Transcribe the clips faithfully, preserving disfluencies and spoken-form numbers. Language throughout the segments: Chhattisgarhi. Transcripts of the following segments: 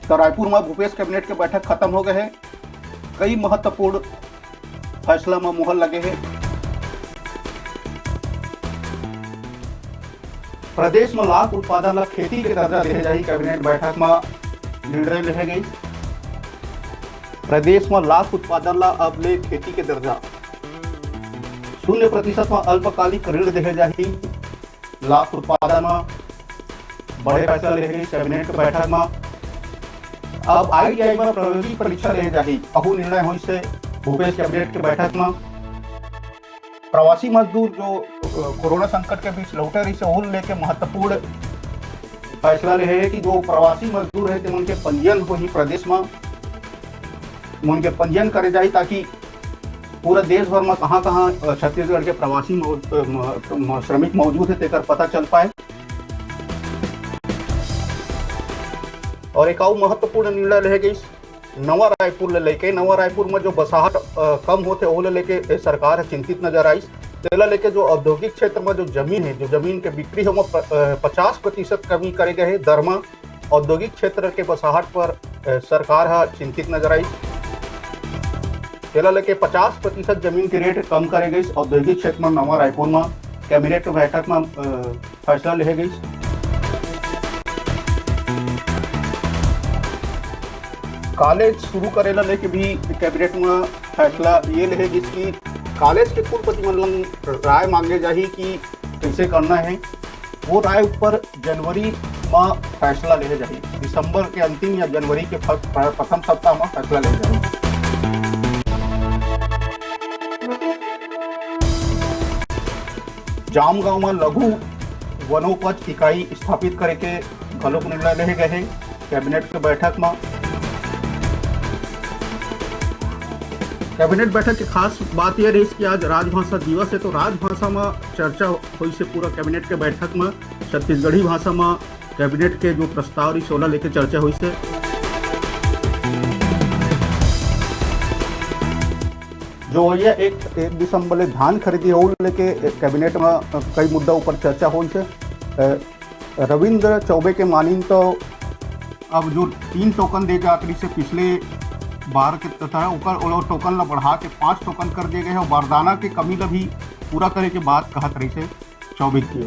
तो रायपुर में भूपेश कैबिनेट के बैठक खत्म हो गए हे। कई महत्वपूर्ण फैसला में मुहर लगे हे। प्रदेश में लाख उत्पादन ला खेती के दर्जा देहे जाही, कैबिनेट बैठक में निर्णय लेहे गई। प्रदेश में लाख उत्पादन ला अब ले खेती के दर्जा, शून्य प्रतिशत में अल्पकालिक ऋण देहे जाही। लाख उत्पादन में बड़े फैसला लेहे गई कैबिनेट के बैठक में। अब आईटीआई में प्रायोगिक परीक्षा लेहे जाही, अहू निर्णय होइस हे भूपेश कैबिनेट के बैठक में। प्रवासी मजदूर जो, अ, कोरोना संकट के बीच लौटे रहिस हे, ओहू लेके महत्वपूर्ण फैसला लेहे हे कि जो प्रवासी मजदूर हे, तेमन के पंजीयन होही प्रदेश में, उनके पंजीयन करे जाही, ताकि पूरा देश भर में कहाँ-कहाँ, अ, छत्तीसगढ़ के प्रवासी मौ-, अ, म-, म-, श्रमिक मौजूद हे, तेकर पता चल पाए। और एक अउ महत्वपूर्ण निर्णय लेहे गइस नवा रायपुर ले लेके। नवा रायपुर में जो बसाहट, अ, कम होथे, ओला लेके ए सरकार ह चिंतित नजर आइस। तेला लेके जो औद्योगिक क्षेत्र में जो जमीन हे, जो जमीन के बिक्री हे, ओमा प-, अ, पचास प्रतिशत कमी करे गए हे दर म। औद्योगिक क्षेत्र के बसाहट पर, अ, सरकार ह चिंतित नजर आइस। तेला लेके पचास प्रतिशत जमीन के रेट कम करे गइस औद्योगिक क्षेत्र में नवा रायपुर में कैबिनेट बैठक में, अ, फैसला लेहे गइस। कॉलेज शुरू करे ला लेके भी कैबिनेट में फैसला ये लेहे गइस कि कॉलेज के कुलपति मन ला राय मांगे जाही कि कैसे करना है। वो राय ऊपर जनवरी में फैसला लेहे जाही। दिसंबर के अंतिम या जनवरी के फर्स्ट, प्रथम सप्ताह में फैसला लेहे जाही। जामगांव में लघु वनोपज इकाई स्थापित करे के घलोक निर्णय लेहे गए हे कैबिनेट के बैठक में। कैबिनेट बैठक के खास बात यह रही कि आज राजभाषा दिवस है, तो राजभाषा में चर्चा होइस हे पूरा कैबिनेट के बैठक में। छत्तीसगढ़ी भाषा में कैबिनेट के जो प्रस्ताव रही, ओला लेके चर्चा होइस हे। जो ये एक, एक दिसंबर ले धान खरीदी हे, ओला लेके कैबिनेट में कई मुद्दा ऊपर चर्चा होइस हे। अ, रविंद्र चौबे के मानिन तो अब जो तीन टोकन दे जात रहिस हे पिछले बार के तथा ओकर, ओला टोकन ला बढ़ा के पाँच टोकन कर दिए गए हे और बारदाना के कमी ला भी पूरा करे के बात कहत रहिस हे चौबे जी।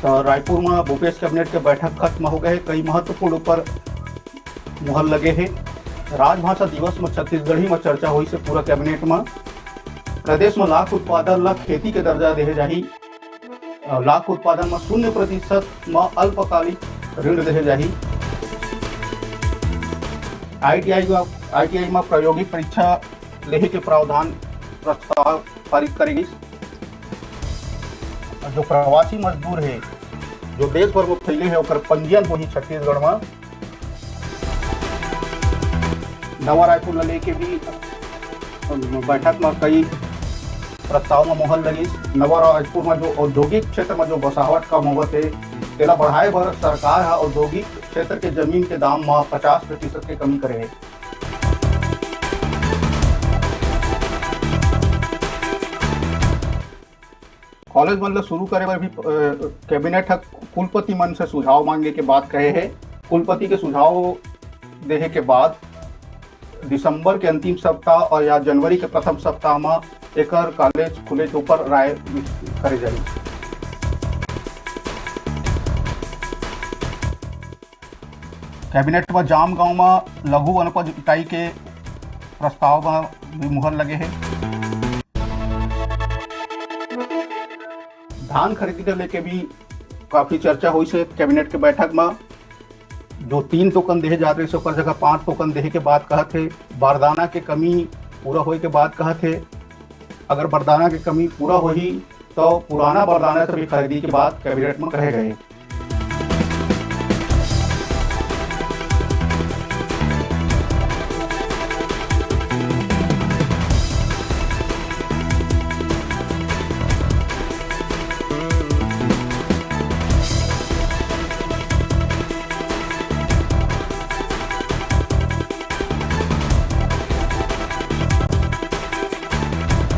तो रायपुर में भूपेश कैबिनेट के बैठक खत्म हो गए हे, कई महत्वपूर्ण ऊपर मुहर लगे हे। राजभाषा दिवस में छत्तीसगढ़ी में चर्चा होइस हे पूरा कैबिनेट में। प्रदेश में लाख उत्पादन ला खेती के दर्जा देहे जाही। अ, लाख उत्पादन में शून्य प्रतिशत में अल्पकालिक ऋण देहे जाही। आईटीआई में, आईटीआई में प्रायोगिक परीक्षा लेहे के प्रावधान प्रस्ताव पारित करे गइस। जो प्रवासी मजदूर हे, जो देश भर में फैले हे, ओकर पंजीयन होही छत्तीसगढ़ में। नवा रायपुर ल लेके भी बैठक में कई प्रस्ताव में मोहर लगिस। नवा रायपुर में जो औद्योगिक क्षेत्र में जो बसावट कम होवत हे, तेला बढ़ाए बर सरकार ह औद्योगिक क्षेत्र के जमीन के दाम में पचास प्रतिशत के कमी करे हे। कॉलेज मन ल शुरू करे बर भी, अ, कैबिनेट ह कुलपति मन से सुझाव मांगे के बात कहे हे। कुलपति के सुझाव देहे के बाद दिसंबर के अंतिम सप्ताह और या जनवरी के प्रथम सप्ताह म एकर कॉलेज खुले के ऊपर राय करे जाही। कैबिनेट म जाम गांव म लघु वनोपज इकाई के प्रस्ताव म भी मुहर लगे हे। धान खरीदी ल लेके भी काफी चर्चा होइस हे कैबिनेट के बैठक म। जो तीन टोकन देहे जात रहिस, ओकर जगह पांच टोकन देहे के बात कहत हे। बारदाना के कमी पूरा होए के बात कहत हे। अगर बारदाना के कमी पूरा होही, तो पुराना बारदाना से भी खरीदी के बात कैबिनेट में कहे गए।